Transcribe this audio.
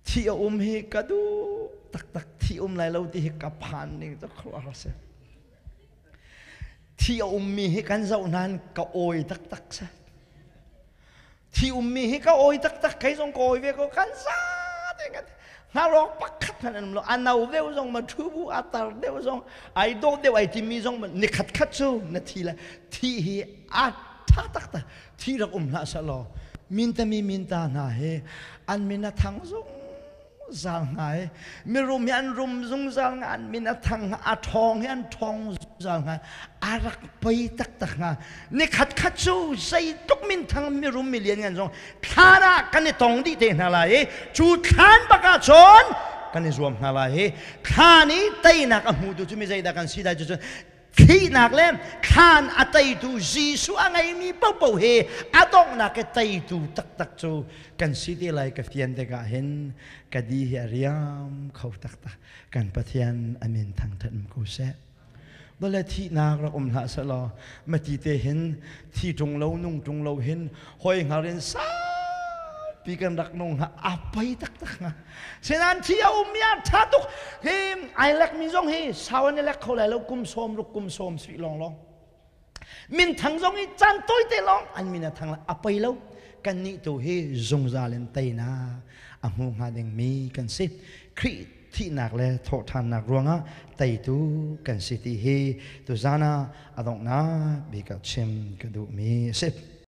Thi a um hi ka duh taktak. Thi um lai lo ti hi ka phan ning cu khuaruahhar si. Thi a ummi hi kan zoh nain ka awi taktak si. Thi ummi hi ka awi taktak, kei zong ka awi ve ko, kan za te kan hngalawk pakhat hmanh an um lo. A no deuh zong ma thu bu, a tar deuh zong, ai dawh deuh ai timi zong nikhat khat cu na thi le thi hi a tha taktak. Thi rak um hlah seh law mintami minta hna hi an min a thang zungzal hnga i mirum hi an rum zungzal hnga, an min a thang hnga, a ṭhawng hi an ṭhawng zungzal hnga, a rak poi taktak hnga. Nikhat khat cu zeitluk minthang mirum milian ngan zong thlan ah kan i tong dih te hna lai i cu thlan bak ah cun kan i zuam hna lai i thlan i teinak a hmutu cu mi zeidah kan si lai cu cun thihnak le thlan a teitu Jesuh a ngeimi paohpaoh hi a donghnak i teitu taktak cu kan si te lai ka fian tikah hin ka di hi a riam kho taktak. Kan Pathian a min thangṭhat um ko seh. Bale thihnak rak um hlah seh law mati te hin thi ṭung lo nung ṭung lo hin hoi hngar in saupi kan rak nung hnga, a poi taktak hnga. Sinan thi a um mi a ṭha tuk hi. Ai lek mi zong hi sau an i lek kho lai lo, kum 60, kum 70 lawng lawng. Minthang zong hi caan tawi te lawng an min a thang, a poi lo. Kan nih tu hi zungzal in teinak a hmu hnga ding mi kan si. Khrih thihnak le thawhṭhannak ruangah teitu kan si ti hi tuzan ah a donghnak bik ah chim ka duhmi a si.